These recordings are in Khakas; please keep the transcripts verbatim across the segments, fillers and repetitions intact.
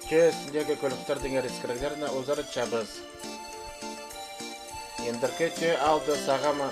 Тӧӧ ӱстӱндегі кӧліктердеңер искіріглерні узаратчабыс. Индіркі Тӧӧ аалда сағам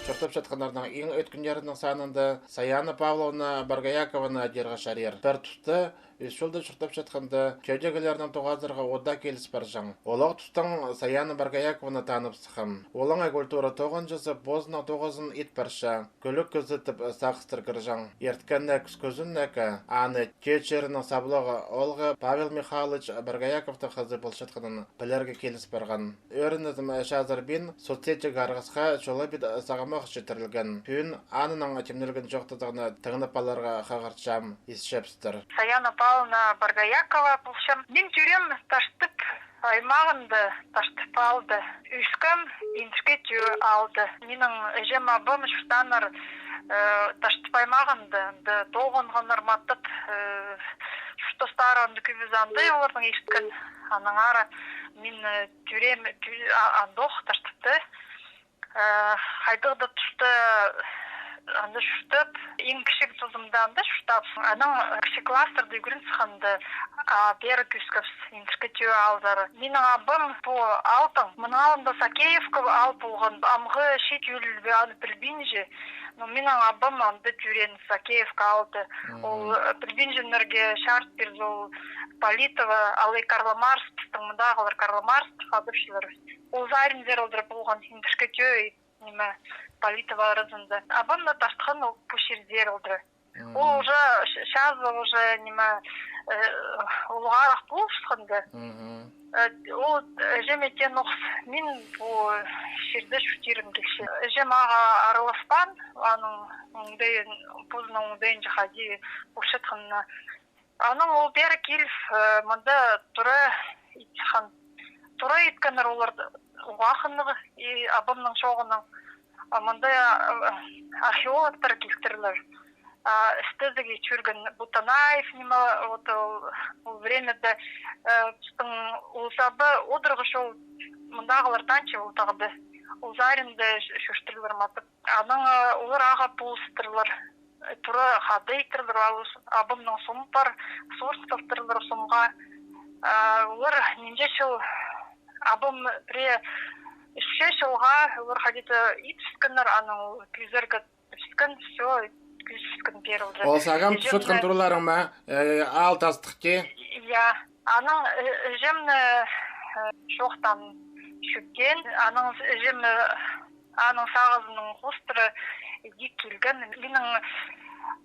чуртапчатханнарның иң ӧткіннерінің санында Саяна Павловна Боргоякованы адирға чарир. Пір туста, ӱс чылда чуртапчатханда, тӧӧдегілернің тоғазарға удаа киліс парҷаң. Олох тустаң Саяна Боргоякованы танып сыххам. Олаңай культура тоғынҷызы позының тоғызын ит парча. Кӧлік кізі тіп сағыстар кірҷең. Ирткен кӱскӱзінек аны Тӧӧ чирінің саблығ оолғы Павел Михайлович Боргояковтың хызы полчатханын пілерге киліс парған. Ӧрінізім, чазырбин соцсетьтегі арғысха чолабит сағамох читірілген. Пӱӱн аннаң тимнелген чоохтазығны тыңнап аларға хығырчам, исчебістір. Саяна Павловна Боргоякова полчам. Мин тӧреем Таштып аймағында, Таштып аалда. Ӧскем Индіркі Тӧӧ аалда. Минің іҷем-абам чуртааннар, э, Таштып аймағында, анда тоғынғаннар матап, э, чуртастары анда кӧбізі анда оларның ирткен. Аннаңар мин, э, тӧреем, тӧ-, а, андох Таштыпта. Э, хайдағ-да туста анда чуртап, иң кічіг тузымда анда чуртап. Анаң кічіг класстарда ӱгрен сыхханда, а, пеер кӧскебіс, Индіркі Тӧӧ аалзар. Минің абам пу аалдаң, мының алнында Сакеевка аал полған, амғы чиит ӧліл бе, аны пілбинчем. Но минің абам анда тӧреен, Сакеевка аалда. Ол, э, пілбинчеңнерге чарыт пирзе, ол Политово, алай Карла Маркс, пістің мындағылар Карла Маркс адапчалар. Ол саринзар олдыра полған, Индіркі Тӧӧ, ниме, Политово аразында. Абам на тартхан ол пу чирзер олдыра. Ол уже ч-, чазы уже, ниме, э, улуғарах полыбысханда. Э, ол, э, іҷеме теен ох, мин пу чирде чуртирым килче. Іҷем ағаа араласпаан, аның оңдайын, позының оңдайынҷа хайди полчатханына. Анаң ол пеер киліп, э, мында тура ит сыххан. Тура иткеннер олар уғаа хынығ, и абамның чооғынаң. А мында, э, археологтар килтірлер. А істезіг чӧрген Бутанаев, ниме, вот ол, ол времяда, э, пістің ол саба одырғыс ол мындағылар танча ол тағды. Ол саринда чӧртірлер матап. Анаң, э, олар ағаа полыстырлар. Э, тура хада иттірлер, ал ус-, абамның сом пар, сурых талтырлар сомға. А, олар нинҷе чыл, абам пірее ӱс чылға, олар хайди-да ит піскеннер, анаң ол кӧзерге піскен, всё, кӧзіт піскен пеер олар. Ол сағам тӱсчеткен тураларың ма, э, аал тастыхти? Я, анаң, э, іҷемні, э, чоохтаан чӧптеен, анаң іҷем, э, аның сағызының хоостыра иди килген. Минің,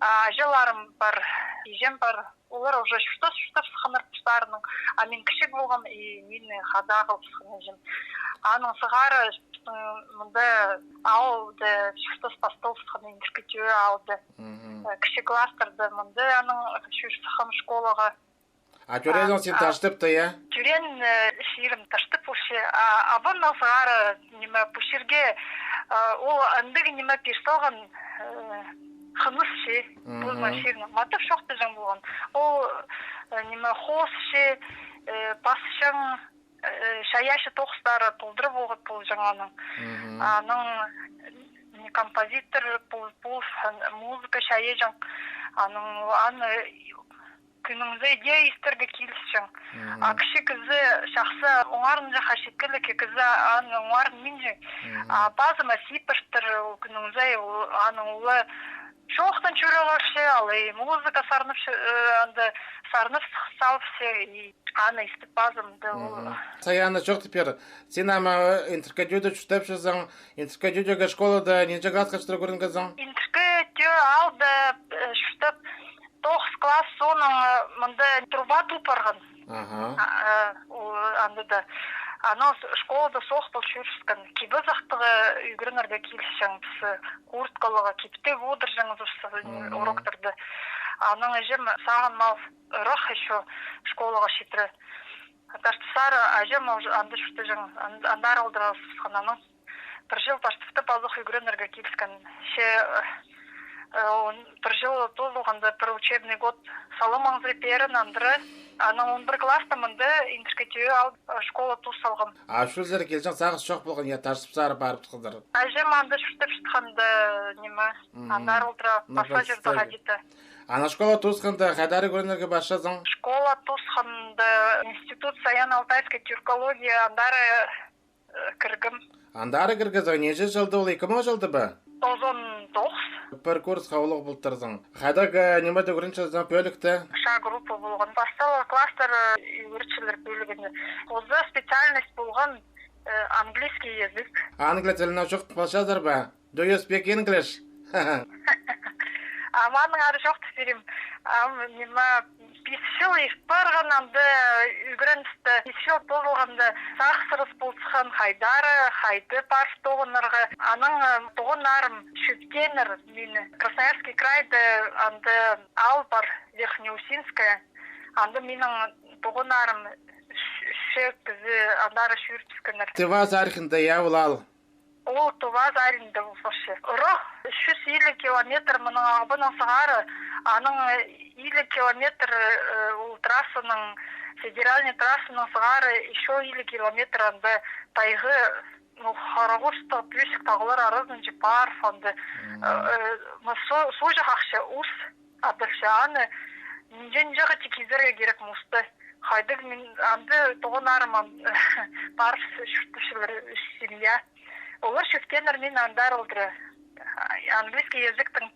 а, аҷаларым пар, іҷем пар. Олар уже чуртас, чуртас сыхханнар постарынаң. А мин кічіг полғам, и мині хада ағыл сыххан іҷем. Аның сығара, м, мында аалда чуртас пастал сыххан, Индіркі Тӧӧ аалда. Э, кічіг класстарда мында анаң чӧр сыххам школаға. А тӧреезің син Таштыпта, я? Тӧреен, э, чирім Таштып вообще. А абамның сығара, ниме, пу чирге, э, ол андағ, ниме, пирсалған, э, хыныс чи, позының чирінең. Матап чоохтаҷаң полған. Ол, э, ниме, хоос чи, э, пасчаң, э, чайаачы тоғыстары толдыра полған полҷаң аның. Аның, э, композитор пол-, пол-, музыка чайаҷаң. Аның, аны кӱннің сай дее истерге килісчең. А кічіг кізі чахсы оңарынҷа, хачеткеліг кізі аны оңарынминча. А пазыма сипіртір, ол кӱннің сай, ол, аның улы чоохтан чӧрерге, алай музыка сарнап, э, анда сарнап салыпча, и аны истіп пазым, да, ол. Саяна, чоохтап пир. Син ам, э, Индіркі Тӧӧде чуртапчазың, Индіркі Тӧӧдегі школада нинҷе классха читіре ӱгренгезің? Индіркі Тӧӧ аалда, э, чуртап, тоғыс класс соонаң, э, мында труба ту парған. Аха. А, э, ол, анда даа. Анаң с-, школада соох пол чӧрібіскен. Кип-азахтығ ӱгренерге килісчең, піс, э, курткалығ, киптіг одырҷаңмыс, э, уроктарда. Анаң іҷем сағынмаан ырах ещё школаға читіре. Таштыпсар, іҷем уже анда чуртаҷаң, ан-, андар алдыра сыххан. Анаң пір чыл Таштыпта пазох ӱгренерге киліскен. Че, э, он, пір чыл тоозылғанда, пір учебный год саламаңзар пеер андыра. Анаң он пір класста мында Индіркі Тӧӧ аал, э, школа ту салғам. А чӧрзер килҷең сағыс чох полған, я, Таштыпсар парыбысхазар? Іҷем анда чуртапчатханда, ниме, андар алдыра пасха чирде хайди-да. Ана школа тоосханда хайдар ӱгренерге парчазың? Школа тоосханда институт Саяно-Алтайской тюркологии, андар, э, кіргем. Андар кіргезің, нинҷе чылда ол, ікі муң чылда ба? Тоғызон тоғыс. Пір курсха улуғ полтырзың. Хайдағ, э, нимеде ӱгренчезің, пӧлікте? Ша группа полған. Пастағы класстар, э, ӱгретчілер пӧлігінде. Позы специальность полған, э, английский язык. Англия тіліне чоохтап полчазар ба? Do you speak English? Ам аннаңар чоохтап пирем. Ам ниме, пис чыл ит парған анда ӱгреністі. Пис чыл тоозылғанда сағыс-сырыс полысхан, хайдар, хайди парып тоғынарға. Анаң, э, тоғыннарым чӧптееннер мині. Красноярский крайда анда аал пар, Верхнеусинская. Анда минің тоғыннарым ӱс, ӱс кізі андар чӧрібіскеннер. Тыва сарихында, я, ол аал? Ол Тыва сарихында вообще. Ырах, ӱс чӱс илиг километр мының Ағбаннаң сығара, анаң, э, илиг километр, э, ол трассаның, федеральный трассаның сығара, ещё илиг километр анда тайға, ну, харағастығ пӧзік тағлар аразынҷа парып анда. Мгм. Э, э, ну, со-, суғҷах ахча, ус адапча аны, нинҷе-нинҷе хати кизерге кирек мосты. Хайдағ мин анда тоғыннарым ам-, парып чӧрібісчелер, ӱс семья. Олар чӧптееннер мині андар олтыра. Английский языктың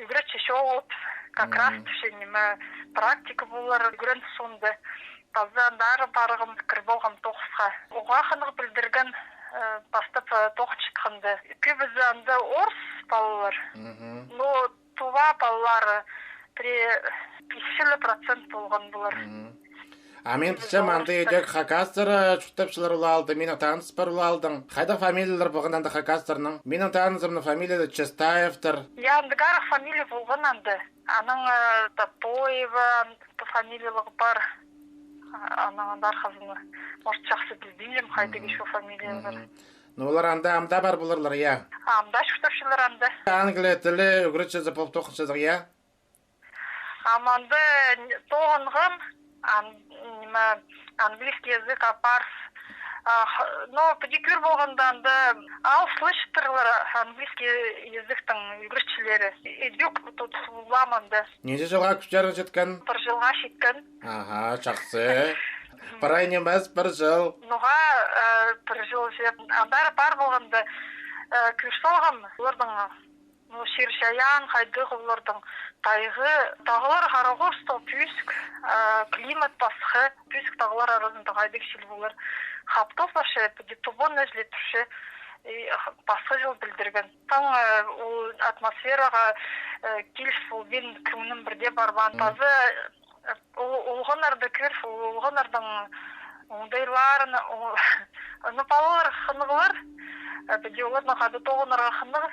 ӱгретчі чоғыл, как раз, мгм, тіпче, ниме, практика полар, ӱгрен соонда. Паза андар парғам, кір полғам тоғысха. Уғаа хынығ пілдірген, э, пастап, э, тоғынчатханда. Кӧбізі анда орыс палалар. Мгм. Но Тыва палалары піре пис чіли процент полған полар. Мгм. А мин пілчем, анда идӧк хакастар, э, чуртапчалар ол аалда, минің таныс пар ол аалдаң. Хайдағ фамилиялар полған анда хакастарның? Минің танызымның фамилиязы Честаевтар. Я, андағ арах фамилия полған анда. Анаң, э, Топоева, ан-, фамилиялығ пар. А, анаң андар хазына. Может, чахсы пілбинчем, хайдағ ещё фамилиялар. Мгм. Ну, олар анда ам даа пар поларлар, я? Ам даа чуртапчалар анда. Англия тілі ӱгретчізі полып тоғынчазың, я? Ам анда н-, тоғынғам, ан-, ниме, английский язык апарып. А, х-, ну, піди кӧр полғанда анда алыс чыттырлар английский языктың ӱгретчілері. Идӧк тут улам анда. Нинҷе чылға кӧп чарғы читкен? Пір чылға читкен. Аха, чахсы. Прай нимес, пір чыл. Ноға, э, пір чыл че. Андар пар полғанда, э, кӧр салғам олардың, ну, чир-чайаан хайдағ олардың, тайға, тағлар харағастығ пӧзік, э, климат пасха, пӧзік тағлар аразында хайдағ чіли полар. Хаптал пасха, піди тубан ізіле турча, и х-, пасха чіли пілдірген. Таң, э, ол атмосфераға, э, киліс полбин, кӧңнім пірдее парбаан. Паза, э, ол-, олғаннарны кӧр, ол-, олғаннардың оңдайларын, о-, ну, палалар хынығлар, э, піди оларның хада тоғынарға хынығ,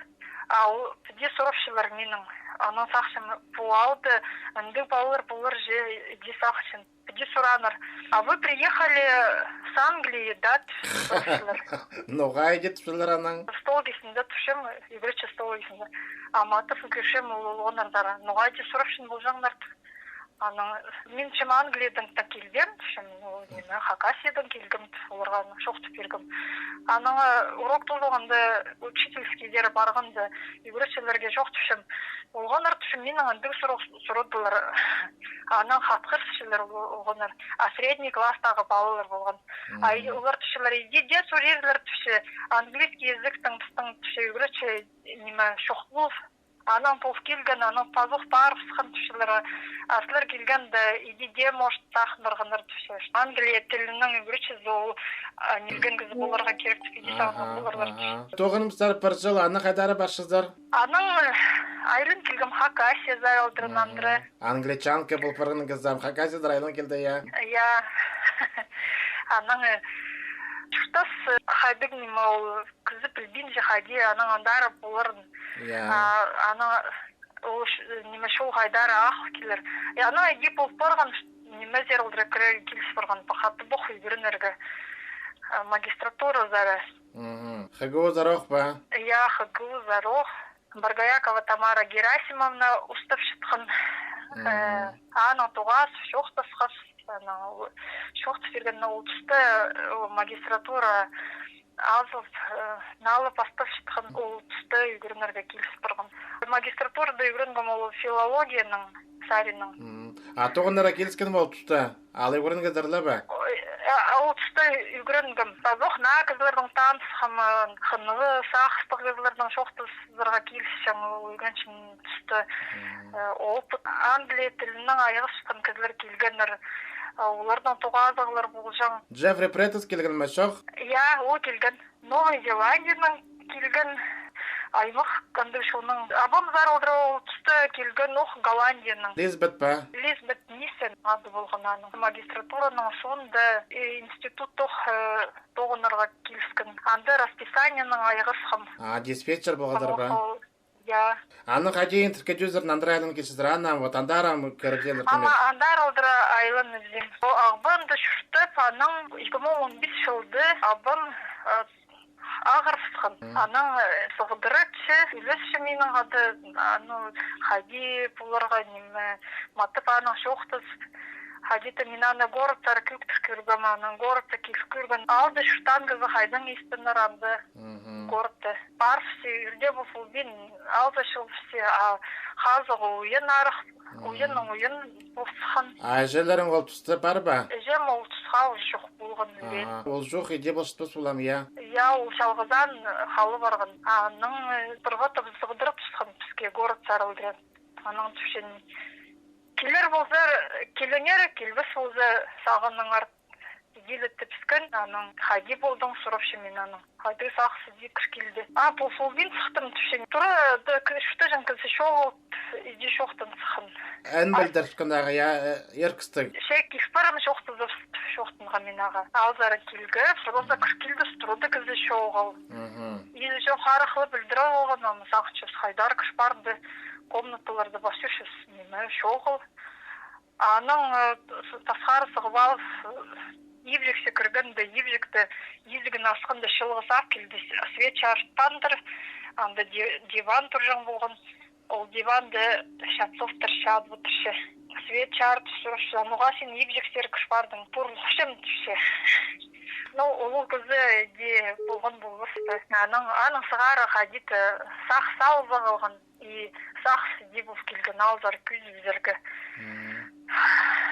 а ол піди сурапчалар минің. Анаң сағынчам, пу аалда андағ палалар полар чи, иди сағынчам. Піди сураннар: «А вы приехали с Англии, да?» — тіпчелер. Ноға иди тіпчелер анаң? Стол кистінде турчам, ӱгретчі стол кистінде. Ам атап кӧрчем, ол олғаннар даа. Ноға иди сурапчаң полҷаңнар? Анаң, мин, тіпчем, Англиядаң даа килбеем, тіпчем, ну, ниме, Хакасиядаң килгем, тіп, оларға чоохтап пиргем. Анаң, э, урок тоозылғанда учительскийдер парғанда, ӱгретчілерге чоохтапчам. Олғаннар, тіпчем, миннең андағ сурығ сурадылар. Анаң хатхырчалар ол-, олғаннар. А средний класстағы палалар полған. А и-, олар, тіпчелер, иди дее сурарлар, тіпче, английский языктың пістің, тіпче, ӱгретчі, ниме, чох пол. Анаң пол килген, анаң пазох парыбысхан, тіпчелер. А сірер килгенде, иди дее, может, сағынмирғаннар, тіпче. Англия тілінің ӱгретчізі ол, а, нилген кізі поларға кирек тіп, иди сағынған поларлар, тіпче. Тоғыныбыстар пір чыл, анаң хайдар парчазар? Анаң, э, айлан килгем Хакасиязар, алдыра, андыра. Англичанка пол парған кізі ам Хакасиязар айлан килді, я? Я. Анаң, э, чуртас, э, хайдағ ниме ол, кізі пілбинче хайди, анаң андар поларын. Я. А, анаң ол ш-, ниме, чол хайдар ах килер. Я, анаң иди пол парған, ш-, ниме, зералдыра кірерге киліс парған, пахаты пох ӱгренерге. А, магистратуразар. Мгм. Х Г Удар ох па? Я, Х Г Удар ох. Боргоякова Тамара Герасимовна устапчатхан. Мгм. Э, анаң тоғас, чоохтасхас, анаң ол, чоохтап пирген ол туста, э, магистратура азыл, э, налы пастапчатхан, ол туста ӱгренерге киліс парған. Магистратурада ӱгренгем ол филологияның Саринаң. М. А тоғынарға киліскен ол туста? Алай ӱгренгезер ле бе? Ой, а, ол туста ӱгренгем. Пазох наа кізілернең танысхам, а, хынығ сағыстығ кізілернең чоохтазарға килісчең, ол ӱгренчең туста. М. Э, опыт, англия тілінең айғасчатхан кізілер килгеннер, а, оларның тоғазығлар полҷаң. Джеффри Претес килген ме, чох? Я, ол килген. Новая Зеландияның килген аймах, андағ чонның. Абам зарылдыра ол туста килген, ох, Голландияның. Лизбет пе? Лизбет Ниссен ады полған аның. Магистратураның соонда, э, институт, ох, э, тоғынарға киліскен. Анда расписаниенең айғасхам. А, диспетчер полғазар ба? Ох, ол, я. Аның хайди интеркадюзер нандыра айлан килчезер, ана, вот, андар ам кіргелер. Ама кемер. Андар алдыра айлан ізем. О, Ағбанда чуртап, анаң ікі муң он пис чылда абам, э, ағырысхан. М. Анаң, э, сығдырча, ӱлесче минің хада, ану, хайди поларға, ниме, матап анаң чоохтас. Хайди-да мин аны городтар кӧктір кӧргем, анаң городта киліп кӧрген. Алда чуртаан кізі хайдаң истінер анда. Мгм. Городта. Парыбысса, ӱрде пу фулбин алза чылыбысса, а хазығы уйан арах, мгм, уйанның уйан полысхан. А іҷелерің ол туста пар ба? Іҷем ол тусха уже чох полған ӱрен. Аха. Ол чох, іди полчатпас полам, я? Я, ол чалғызаан халы парған. Анаң, э, пір хатап сығдырып тутхан піске город сарылдыра. Анаң тіпчем: килер ползар, киліңер, килбес полза, сағыныңар. Иділі тіпскен, анаң хайди полдың, сурапчам мин анаң. Хайди сағыс иди кір килді. А пу фулбин сыхтым тіпчем. Тура да чуртаҷаң кізі чоғыл, иди чоохтан сыххан. Эн пілдіріскен ағаа, я, э, ир кізі. Че киліп парам, чоохтаза, чоохтанғам мин ағаа. Алзар килгем, сурза, кір килді, тура да кізі чоғыл. Мгм. Иди чоох арахла пілдіре алған, ам сағынчам, хайдар кір парды, комнаталарда пас чӧрче, ниме, чоғыл. Анаң, э, тас-, тасхар сығып алып, э, ибҷекче кіргенде, ибҷекті изігін асханда чылғыс ап килді, свет чарытпаандыр, анда ди-, диван турҷаң полған, ол диванда чатсылтыр, чатып одырча. Свет чарыт сурапча: «А ноға син ибҷексер кір пардың, пур лухчам», — тіпче. Ну, улуғ кізі дее полған полбас па. Анаң, анаң сығара хайди-да сағыс алза халған. И сағыс иди пол килген, алзар кӧзібізерге. М.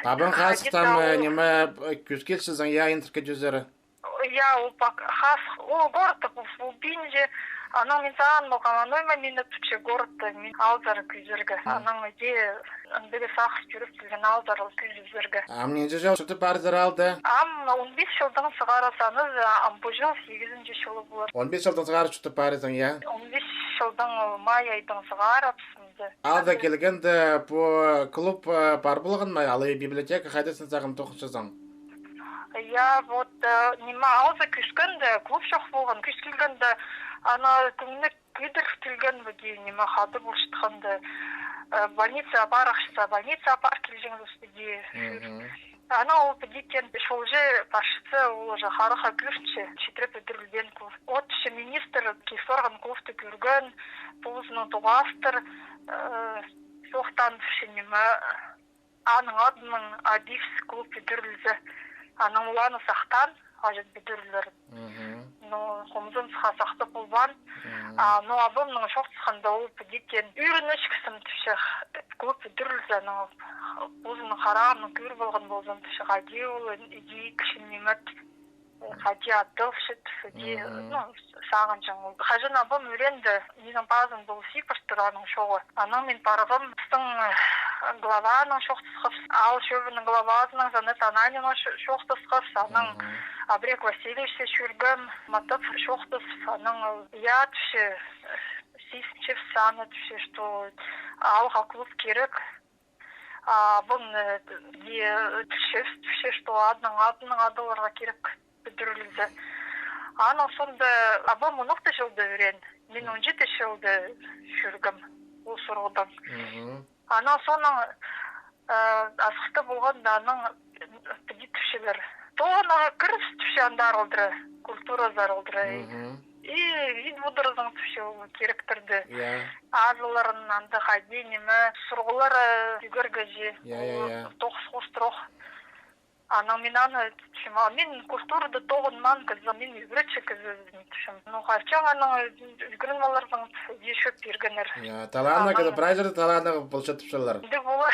Пабаң хайди хазыхтаң, э, ниме, э, кӧс килчезің, я, интеркадюзер? Я, ол пак-, хазых, ол городта пол, полбинча, анаң мин сағын полғам, анаң ма мині тутча городта, мин алзар кӧзібізерге. М. Анаң иди, андағ сағыс чӧріп килген, алзар ол кӧзібізерге. Ам нинҷе чыл чуртап парзар алда? Ам он пис чылдаң сығара саназа, ам пу чыл сигізінҷі чылы полар. Он пис чылдаң сығара чуртап парзың, я? Он пис чылдаң, э, май айдаң сығара піс анда. Алда килгенде, пу клуб, э, пар полған ма, алай библиотека, хайдазын сағам тоғынчазың? Я, вот, э, ниме, алза кӧскенде, клуб чох полған, кӧс килгенде, ана кӧңні кӧдір килген піди, ниме, хада полчатханда, э, больница апарчаза, больница апар килҷең піс піди. Мгм. Анаң ол піди теен, чолҷы парчатса, ол уже харахха кӧрче, читіре пӱдірілбеен клуб. От тіпче, министр киліп парған клубты кӧрген, позының тоғастар, э, чоохтаан тіпче, ниме, аның адынаң адис клуб пӱдірілзе, анаң ол аны сахтаан, аҷан пӱдірілерін. Мгм. Но хомзынысха сахтап полбаан. Мгм. А, но абамнаң чоохтасханда, ол піди теен, ӱрінчезің тіпче, клуб пӱдірілзе, но позының харағынаң кӧр полған ползам тіпче, хайди ол иди кізі, ниме, хайди адалча, хайди, мгм, ну, сағынҷаң ол. Хаҷан абам ӱренді, минің пазым пол сибіртір аның чоғы. Анаң мин парғам, пістің, э, главанаң чоохтасхабыс, аал чӧбінің главазынаң, Жанет Ананиннаң чо-, чоохтасхабыс, анаң, мгм, Абрек Васильевичсер чӧргем, матап чоохтасхабыс, анаң, я, тіпче, сизінчебіс аны, тіпче, что аалға клуб кирек. А, пу, э, дее, тіпчебіс, тіпче, что адынаң, адынаң адаларға кирек пӱдірілзе. Анаң соонда абам он алты чылда ӱрен, мин он читі чылда чӧргем ол сурығдаң. Мгм. Анаң соонаң, э, азыхта полғанда, анаң піди тіпчелер: «Тоғынарға кірібіс, — тіпче, — андар алдыра, культура сар алдыра». Мгм. И ит одырзың, тіпче, ол киректерді. Я. Азыларын анда хайди, ниме, сурығлар, э, ӱгренерге чи. Я, я, я. Тоғыс хоостыра ох. Анаң мин аны тіпчем, а мин культурада тоғынмаан кізі, мин ӱгретчі кізі, тіпчем. Ну, хайҷаң анаң ӱгрен аларзың, иди чӧп пиргеннер. Я, талааны кізі, прай чирде талааны полча тіпчелер. Інде полар.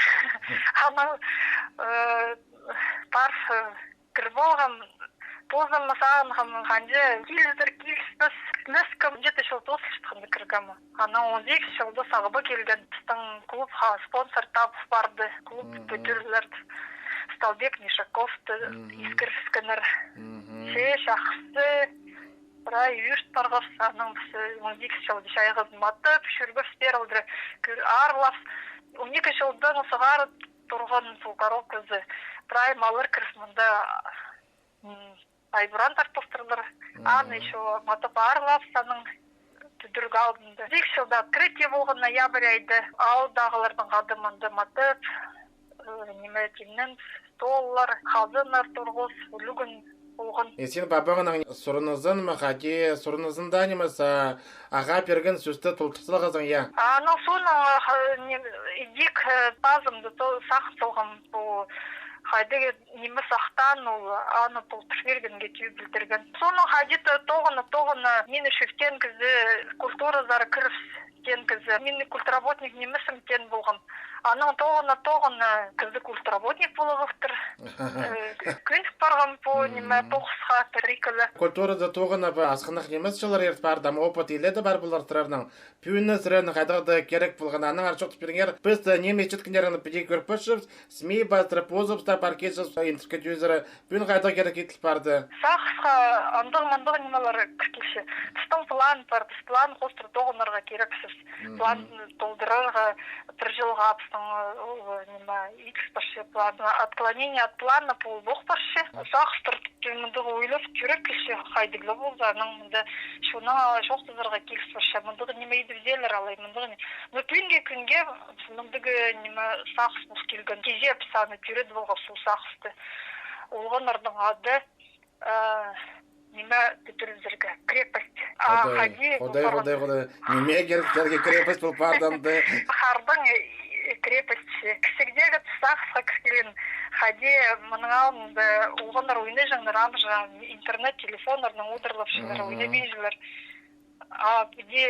Анаң, э, пар, э, кір полғам, позым сағынғам, ханҷа килізер, киліспес, киліспес, кем читі чыл тоозылчатханда кіргем. Анаң он сигіс чылда сағыба килген, пістің клубха спонсор табыл парды, клуб пӱдірілер. Столбек Нишаковты искіріскеннер. Че чахсы, прай ӱрт парғабыс, анаң піс он сигіс чылда чайғыдым матап, чӧргебіс пеер алдыра, кӧр-, аарлабыс. Он ікі чылдаң сығара турған пу коробказы, прай маллар кіріп, мында, м, айбырандар тостырлар. Аны ещё матап аарлабыс, анаң тӱдіріг алдында. Сигіс чылда открытие полған ноябрь айда. Аалдағыларның хада мында матап, э, ниме, тимнен столлар, хазаннар турғыс, ӱлӱкӱн полған. Э, син пабаңның сурынызын ма, хайди сурынызын даа нимес, а, ағаа пирген сӧсті толдыр салғазың, я? А, ну, соның, а, ниме, идӧк, э, пазымда то сағын салғам, пу хайдағ ниме сахтаан ол, аны толдыр пиргенге тӧӧй пілдірген. Соның хайди-да тоғына, тоғына, мині чӧптеен кізі, культуразар кірібіс теен кізі. Мин культработник нимеспін теен полғам. Анаң тоғына, тоғына кізі культработник полыбыстыр. Э, кӧнік парғам пу ниме тоғысха, пір-ікі ле. Культурада тоғына пу асхынах нимес чыллар ирт парды, ам опыт иледе пар полар сірернің. Пӱӱн сірернің хайдағ-да кирек полған, анаң артых пиріңер. Піс, э, ниме итчеткеннерін піди кӧріп парчабыс, СМИ пастыра, позыбыста пар килчебіс, интернет ӱзіре. Пӱӱн хайдағ кирек иділ парды? Сағысха андағ-мындағ нимелер кір килче. Пістің план пар, піс план хоостыра тоғынарға кирекпіс. План толдырарға пір чылға пістің, э, ол, ниме, иділ парча план. Отклонение от плана полбох парча. Сағыстар тіп, мындағ ойлап тӧреп килче, хайдағ ла полза, анаң мында чоннаң ала чоохтазарға киліс парча. Мындағ ниме идібізелер алай, мындағ ни-, но пӱӱнгі кӱнге мындағ, э, ниме, сағыс пол килген. Кизеп саны тӧрет полғабыс ол сағысты. Олғаннарның ады, э, ниме, пӱдірібізерге, крепость. А, Худай, хайди, Худай, Худай, Худай. Ниме кирек сірерге крепость пол парды анда? Хардың, э, крепость. Кічігдегі сағысха кір килген. Хайди, мының алнында олғаннар ойнаҷаңнар, амҷаң интернет, телефоннарнаң удурлапчалар, ойнабинчалар. А піди,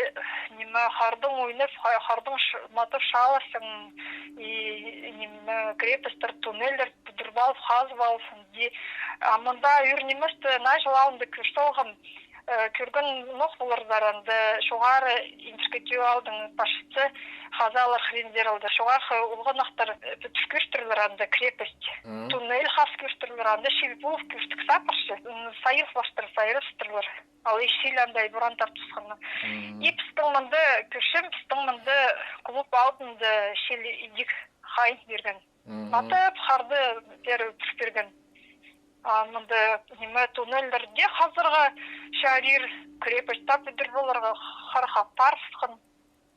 ниме, хардың ойнап, ха-, хардың ш-, матап чааласчаң, и, ниме, крепостьтер, туннельдер пӱдіріп алып, хазып алып, піди. А мында ӱр ниместі наа чыл алнында кӧр салғам, э, кӧрген нох поларзар, анда чоғары Интеркетю аалдың пасчызы хазаалар хыринзар алды. Чоғархы олғаннахтар, э, пӱдір кӧртірлер анда крепость. Туннель хас кӧртірлер, анда чіли полып кӧртік сапарчы, м, сайыл пастыр, сайрастырлар. Алай чіли анда айбырандар тусханы. И пістің мында, кӧрчем, пістің мында клуб алдында чіли идӧк хайын пирген. Матап, харды пеер пір пирген. А мында, ниме, туннельдерде хазарға чарир, крепость тап ӱдір поларға, хар хапарысхан.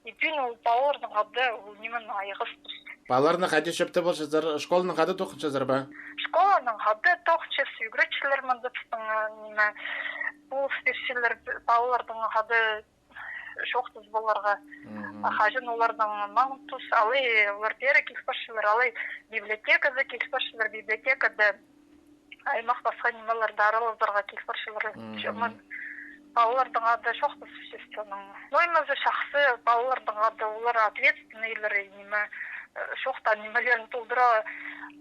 И пӱӱн ол палаларның хада, ол ниме, айғас тус. Палаларны хайди чӧпте полчазар, школаның хада тоғынчазар ба? Школаның хада тоғынчабыс, ӱгретчілер мында пістің, ниме, полыс пирчелер палаларның хада чоохтазып аларға. А хаҷан оларның маң тус, алай олар пеер киліп парчалар, алай библиотекада киліп парчалар, библиотекада аймах пасха нимелерде аралазарға киліп парчалар. Че мын палаларның хада чоохтазып, естественно. Но ниме зе чахсы, палаларның хада олар ответственныйлар, ниме, э, чоохтаан нимелерін толдыра.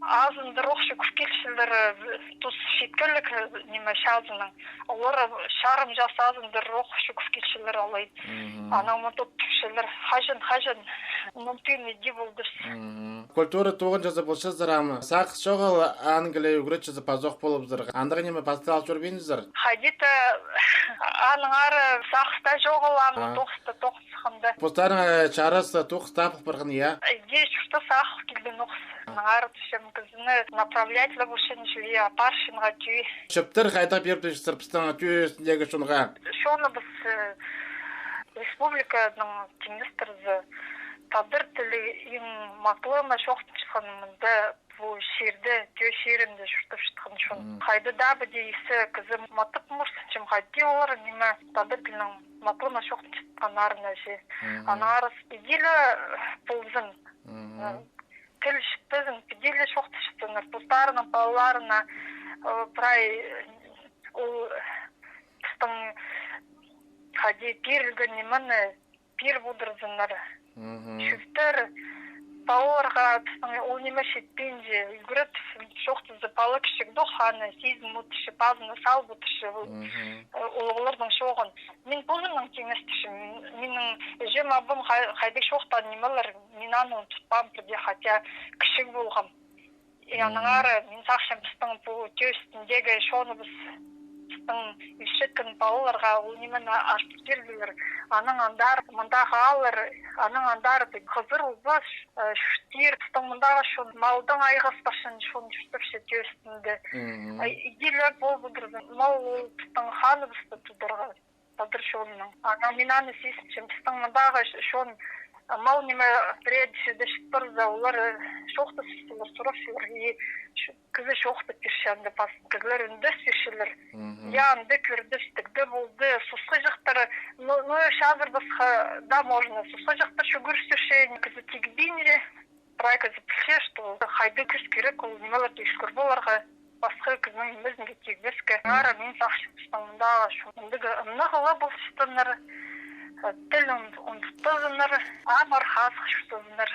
Азындыр ох чӱгӱр килчелер, э, тус читкелік, э, ниме, чазының. Олар чарым час азындыр ох чӱгӱр килчелер алай. Анаң мында тіпчелер. Хаҷан, хаҷан мындағ иди полды. Культура тоғынҷызы полчазар ам. Сағыс чоғыл, Англия ӱгретчізі пазох полыбызар. Андағ ниме пастыра ал чӧрбинчезер? Хайди-да, аның ары сағыс таа чоғыл, ам тоғыс таа тоғыс сыхханда. Постарың, э, чарас тоғыс таа пол парған, я? Иди чуртас ағыл килген ох. Аның ары тіпчем, кізіні направлять ла полчаң чіли, апарчаң тӧӧй. Чӧптер хайдағ пиріп тутчазар пістің тӧӧ ӱстӱндегі чонға? Чоныбыс, э, республиканың тимнестірзе, тадар тілі иң матлы ма чоохтанчатхан мында, пу чирде, тӧӧ чирінде чуртапчатхан чон. Хайда даа піди иссе кізі матап морсынчам, хайди олар, ниме, тадар тілінең матлы ма чоохтанчатханнарына че. Аның ары иди ле ползын. Э, тіл чітпезін, піди ле чоохтасчатсыннар. Постарының палаларына, э, прай, э, ол, э, пістің хайди пирілген нимені пиріп одырзыннар. Мгм. Чӧптер, палаларға пістің ол ниме читпинче, ӱгрет, чоохтаза, пала кічігде ох аны сизін одырча, пазына салып одырча, ол, мгм, э, улуғларның чооғын. Мин позымның тиңнестірчем, минің іҷем-абам хай-, хайдағ чоохтаан нимелер, мин аны ундутпаам пірдее, хотя кічіг полғам. И, мгм, аннаңар, мин сағынчам, пістің пу тӧӧ ӱстӱндегі чоныбыс, пістің ӧсчеткен палаларға ол нимені артых пиргілер. Анаң андар мындағы ааллар, анаң андар тіп хызыр уза, э, чуртир, пістің мындағы чон малдаң айғаспасчаң чон чуртапча тӧӧ ӱстӱнде. Мгм. Ай, иділер полып одырзын, мал ол пістің ханыбысты тударға. Тадар чонның. Анаң мин аны сизінчем, пістің мындағы ч-, чон, а, мал ниме, пірее чирде чіт парза, олар, э, чоохтасчалар, сурапчалар, и ч-, кізі чоохтап пирче анда пазын, кізілер ӱндес пирчелер. Мгм. Я, анда кӧрдібіс, тігде полды, сосхаҷахтар, ну, ну, чазыр пасха, да, можно, сосхаҷахтар чӱгӱрче, кізі тигбинче. Прай кізі пілче, что хайдағ кӱс кирек ол нимелерні ӧскіріп аларға, пасха кізінің нимезіне тигбеске. Мгм. Аннаңар мин сағынчам, пістің мындағы чон мындағ ымнағ ла полчатсыннар, тілін ун-, ундутпазыннар, амыр хазых чуртазыннар.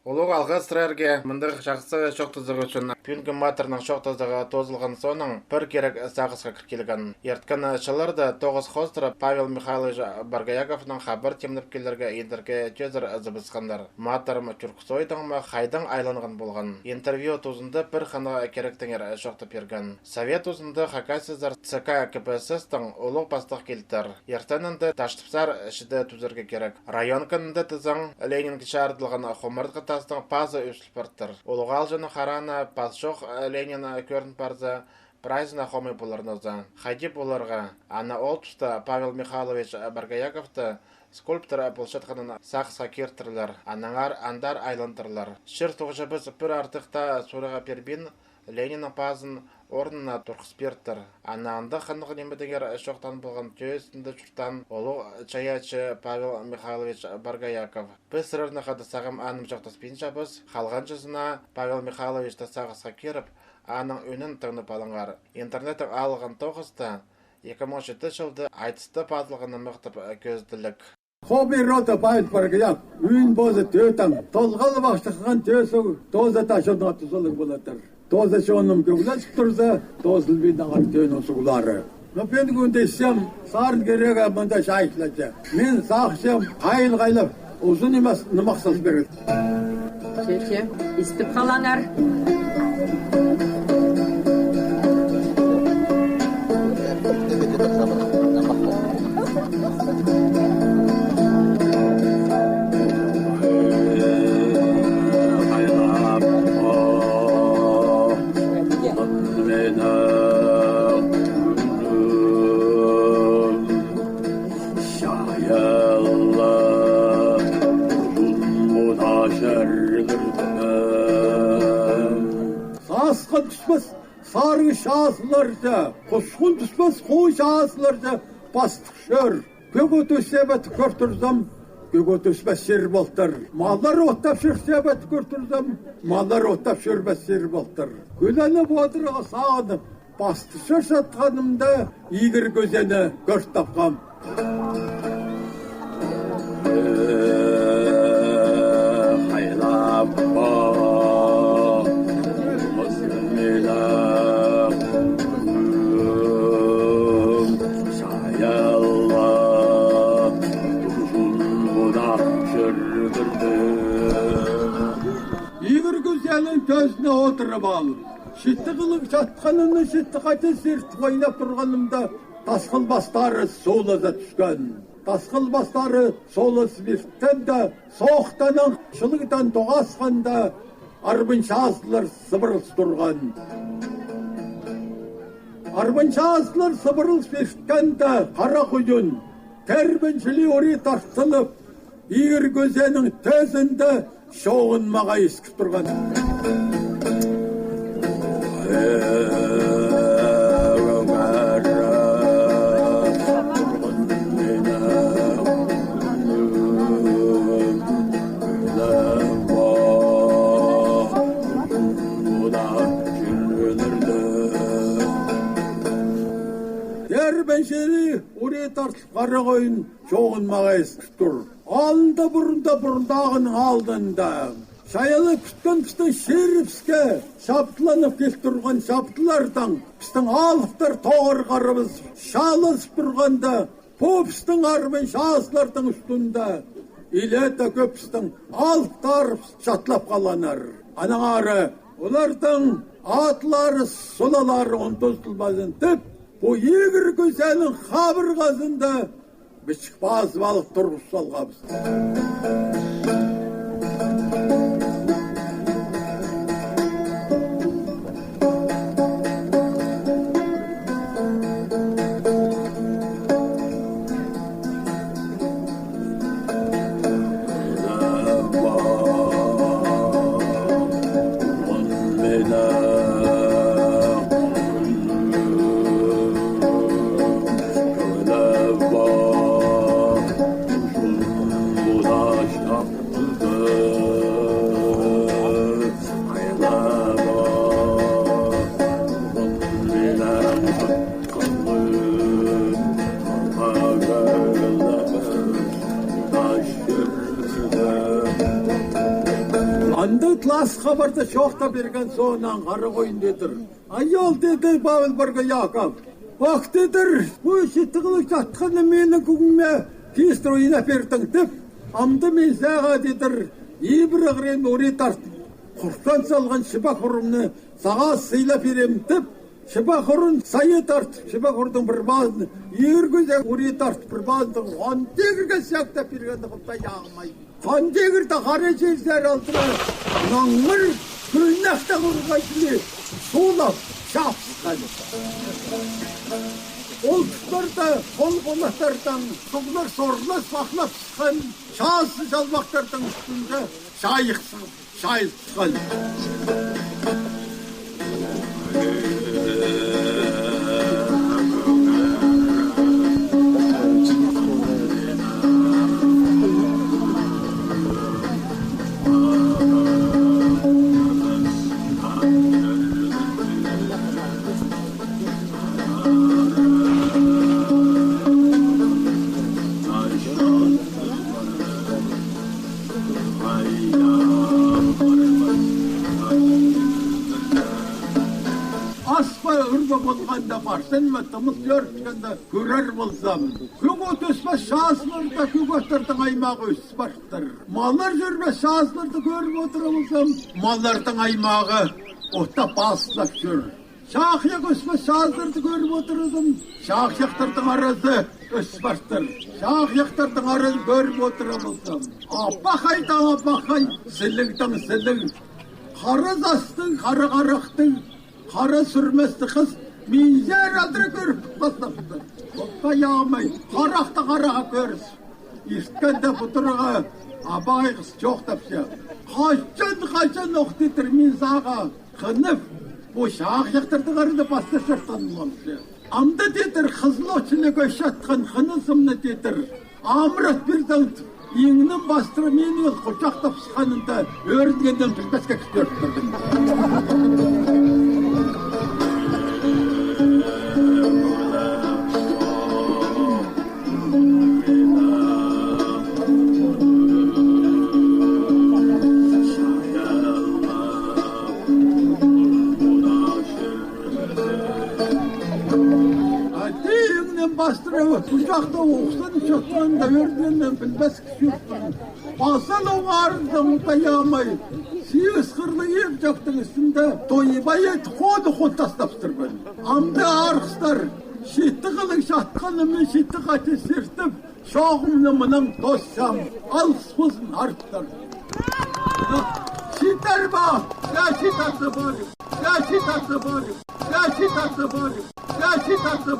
Улуғ алғыс сірерге мындағ чахсы чоохтазығ ӱчӱн. Пӱӱнгі матырның чоохтазығы тоозылған соонаң, пір кирек сағысха кір килген. Ирткен чылларда тоғыс хоостыра Павел Михайлович Боргояковнаң хабар тимнеп килерге индірге тӧзір ызыбысханнар. Матырым тӱрк сойдаңма, хайдаң айланған полған? Интервью тузында пір хынығ киректеңер чоохтап пирген. Совет тузында хакасизар ЦК КПСС-тің улуғ пастығ килтір. Иртенінде Таштыпсар чиде тӱзерге кирек. Район кінінде тізең, Ленинге чарыдылған хумартхы тастың пазы ӧзіл партыр. Улуғ аалҷының харағына пас чох Ленин кӧрін парза, прайзына хомай полар нооза. Хайди поларға? Ана ол туста Павел Михайлович Боргояковты скульптор полчатханын сағысха киртірлер, аннаңар андар айландырлар. Чир-суғҷыбыс пір артых таа сурығ пирбин, Лениннің пазын орнына турғыс пиртір. Ана андағ хынығ нимедеңер чоохтаан полған тӧӧ ӱстӱнде чуртаан улуғ чайаачы Павел Михайлович Боргояков. Піс сірернең хада сағам анымҷохтаспинчабыс, халғанҷызына Павел Михайловичті сағысха киріп, аның ӱнін тыңнап алыңар. Интернеттең алылған тоғыста ікі муң читі чылда айтыста пазылғаны махтап кӧзіділік. Хобби рода Павел Боргояков, ӱӱн позы тӧӧ таң, толғалып ах чыххан тӧӧ суғ, тооза таа чонға тузалығ полатыр. Тооза чоным кӧглесіп турза, тоозылбин ағар тӧӧнің суғлары. Но пӱӱнгі кӱнде исчем, сарын кирегі мында чайхлаҷа. Мин сағынчам, хайыл-хайлап, узун нимес нымах сал пирер. Че, че, истіп халаңар. Сасхан тӱспес сарығ чазыларҷа, хусхун тӱспес хой чазыларҷа пастығ чӧр. Кӧге тӧс чебет кӧр турзам, кӧге тӧспес чир полтыр. Маллар оттап чӧр чебет кӧр турзам, маллар оттап чӧрбес чир полтыр. Кӱленіп одырарға сағынып, пастығ чӧр чатханымда, Игір кӧзені кӧр тапхам. Игір кӧзенің тӧзіне одырып алып, читі хылығ чатханына читі хати сирт ойнап турғанымда, тасхыл пастары соолаза тӱскен. Тасхыл пастары соолазып ирткен де, соохтанаң чылығдаң тоғасханда, арбын чазылар сыбырылыс турған. Арбын чазылар сыбырылыс ирткен де, хара хуйын, тербін чіли ури тартылып, Игір кӧзенің тӧзінде чоғын мағаа искіп турған. Хара Хойын чоғын мағаа ис тур. Алнында пурунда, пурундағы аалларда чайалып кӱткен пістің чирібіске чаптыланып кил турған чаптылардаң пістің алыптар тоғыр харабас чаалазып турғанда, пу пістің арбын чазыларның ӱстӱнде илееде кӧп пістің алыптарыбыс чатлап халғаннар. Аннаңар оларның атлары, сулалары ундутылбазын тіп, пу Игір Кӱзенің хабырғазында пічік пазыбалығ турғыс салғабыс. Андағ ла хабарды чоохтап пирген соонаң Хара Хойын тидір: «Ай, ол, — тиді Павел Боргояков, — ох, — тидір, — пу читі хыллығ чатханны минің кӧңніме кистір ойнап пирдің, — тіп. — Амды мин сағаа, — тидір, — ибіре хырин урии тартып, хуртхан салған чыбағ хурумны сағаа сыйлап пирем», — тіп, чыбағ хурун сайы тартып, чыбағ хурудың пір пазын, Игір Кӱзе урии тартып, пір пазын Хан Тигірге сӧӧктеп пиргенде, Худай ағымай, Хан Тигір дее хара чирзер алдыра наңмыр кӱлнехтең урғай чіли суулап чапсыххан. Ол тустарда хол-хонахтардаң суғлар сорла сахлап сыххан, чазы чалбахтарның ӱстӱнде чайых сығып, чайылысхан. Ас па, ӱр пе полғанда, парсам ма, тымыс ӧрткенде кӧрер ползам, кӧк от ӧспес чазыларда кӧк оттарның аймағы ӧс партыр. Маллар чӧрбес чазыларда кӧріп одыра ползам, малларның аймағы отта пазылып чӧр. Чахайах ӧспес чазыларда кӧріп одыра ползам, чахайахтарның аразы ӧс партыр. Чахайахтарның аразы кӧріп одыра ползам, апахайдаң апахай, сілігдең сіліг, хара састығ, хара харахтығ, хара сӱрместіг хыс минзер адыра кӧріп пастапты. Худай ағымай, харахты хараға кӧріс. Ирткенде пу тураа абай хыс чоохтапча: «Хаҷан, хаҷан, ох, — тидір, — мин сағаа хынып, пу чахайахтарның аразы пастап чӧртін полчам. Амды, — тидір, — хызыл от чіли кӧс чатхан хынызымны, — тидір, — амырат пирзең, иңнім пастыра мині ол хучахтап сыхханында ӧрінгеннең пілбеске кӧріп турдым». Аттың иңнін пастыра хучахтап, ухсанып чатханында ӧрінгеннең пілбеске чӧріп турдым. Паза ла оңарында, Худай ағымай, сигіс хырлығ иб чахтың істінде тойбай ит ходы хут тастап турбын. Амды, арғыстар, читі хыллығ чатханны мин читі хати сиртіп, чоғымны мынаң тоссам, алғыс ползын, арғыстар. Читер ба? Я, читер де парим. Я, читер де парим. Я, читер де парим. Я, читер де